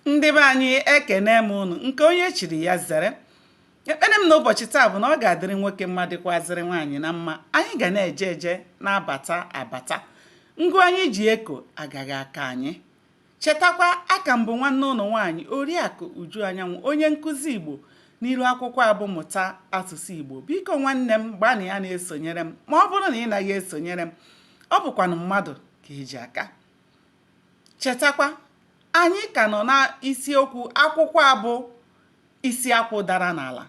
Ndị be anyị, ekene m unu. Nke onye chiri ya zere. Ekpere m n'ụbọchị taa bụ na ọ ga-adịrị nwoke mma, dịkwazịrị nwaanyị na mma. Anyị ga na-eje eje, na-abata abata. Ngụ anyị ji eko agaghị aka anyị. Chetakwa, aka m bụ nwanne ụnụ nwaanyị, Oriakụ Uju Anyanwụ, onye nkụzi Igbo n'ilu akwụkwọ a bụ Mụta Asụsụ Igbo. Biko nwanne m, gbanịa na-esonyere m. Ma ọ bụrụ na ị naghị esonyere m, ọ bụkwanụ mmadụ ka eji aka. Chetakwa, anyị ka nọ na isiokwu akwụkwọ a bụ Isi Akwụ Dara N'ala.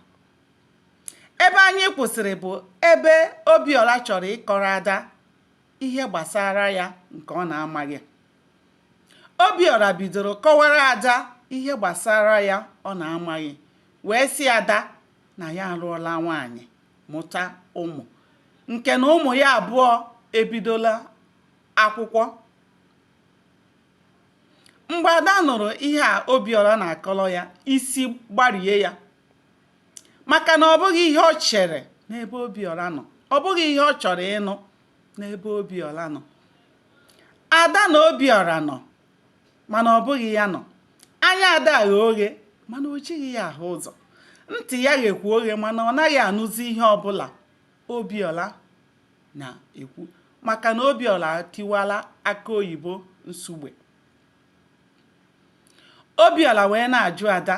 Ebe anyị kwụsịrị bụ ebe Obiọra chọrọ ịkọrọ Ada ihe gbasara ya nke ọ na-amaghị. Obiọra bidoro kọwara Ada ihe gbasara ya ọ na-amaghị, wee sị Ada na ya alụọla nwaanyị, mụta ụmụ, nke na ụmụ ya abụọ ebidola akwụkwọ. Mgbe Ada nụrụ ihe a Obiọra na-akọrọ ya, isi gbarie ya, maka na ọ bụghị ihe ọ chere n'ebe Obiọra nọ, ọ bụghị ihe ọ chọrọ ịnụ n'ebe Obiọra nọ. Ada na Obiọra nọ, mana ọ bụghị ya nọ. Anya Ada ghe oghe, mana o jighị ya ahụ ụzọ. Ntị ya ghekwa oghe, mana ọ naghị anụzi ihe ọbụla Obiọra na-ekwu, maka na Obiọra atiwala akụ oyibo nsugbe. Obiọra wee na-ajụ Ada,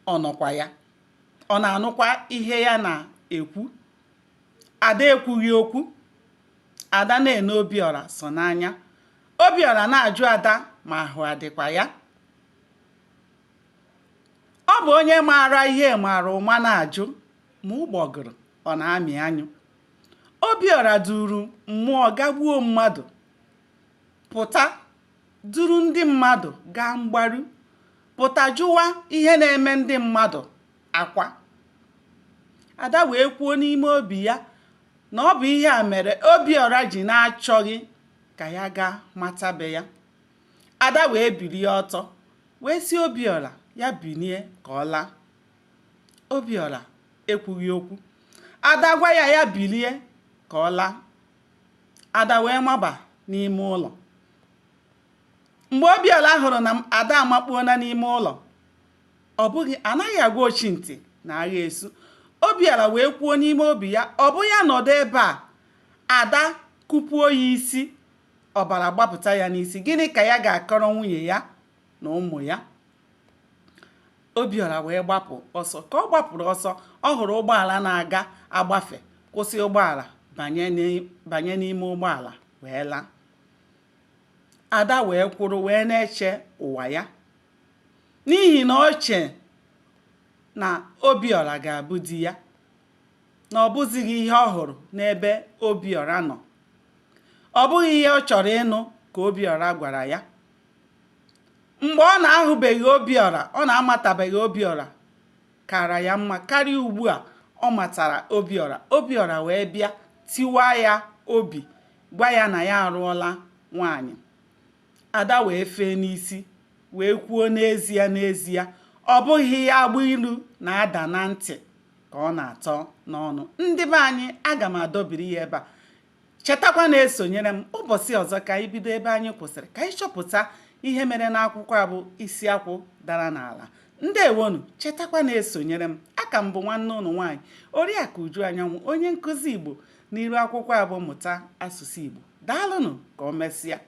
ọ nọkwa ya, ọ na-anụkwa ihe ya na-ekwu? Ada ekwughị okwu. Ada na-ene Obiọra sọ n'anya. Obiọra na-ajụ Ada ma ahụ adịkwa ya. Ọ bụ onye maara ihe maara ụma na-ajụ ma ụgbọgụrụ ọ na-amị anyụ. Obiọra duru mmụọ gagbuo mmadụ, pụta duru ndị mmadụ gaa mgbaru, pụta jụwa ihe na-eme ndị mmadụ akwa. Ada wee kwuo n'ime obi ya na ọ bụ ihe a mere Obiọra ji na-achọghị ka ya gaa mata be ya. Ada wee bilie ọtọ, wee sị Obiọra ya binie ka ọ laa. Obiọra ekwughị okwu. Ada gwa ya ya bilie ka ọ laa. Ada wee maba n'ime ụlọ. Mgbe Obiọra hụrụ na Ada amakpuola n'ime ụlọ, ọ bụghị anaghị agwa ochi ntị na agha esu. Obiọra wee kwuo n'ime obi ya, ọ bụ ya nọdụ ebe a, Ada kụpuo ya isi, ọbara gbapụta ya n'isi, gịnị ka ya ga-akọrọ nwunye ya na ụmụ ya? Obiọra wee gbapụ ọsọ. Ka ọ gbapụrụ ọsọ, ọ hụrụ ụgbọala na-aga agbafe, kwụsị ụgbọala, banye n'ime ụgbọala wee laa. Ada wee kwụrụ wee na-eche ụwa ya, n'ihi na o che na Obiọra ga-abụ di ya, na ọ bụzighị ihe ọ hụrụ n'ebe Obiọra nọ. Ọ bụghị ihe ọ chọrọ ịnụ ka Obiọra gwara ya. Mgbe ọ na-ahụbeghị Obiọra, ọ na-amatabeghị Obiọra, kara ya mma karịa ugbu a ọ matara Obiọra. Obiọra wee bịa tiwa ya obi, gwa ya na ya alụọla nwaanyị. Ada wee fee n'isi, wee kwuo n'ezie n'ezie, ọ bụghị ya agbụ ilu na-ada na ntị ka ọ na-atọ n'ọnụ. Ndị be anyị, aga m adọbiri ya ebe a. Chetakwa na-esonyere m ụbọchị ọzọ ka anyị bido ebe anyị kwụsịrị, ka anyị chọpụta ihe mere n'akwụkwọ a bụ Isi Akwụ Dara N'ala. Ndewonu. Chetakwa na-esonyere m. Aka m bụ nwanne ụnụ nwaanyị, Oriakụ Uju Anyanwụ, onye nkụzi Igbo n'iru akwụkwọ a bụ Mụta Asụsụ Igbo. Daalụnụ, ka o mesịa.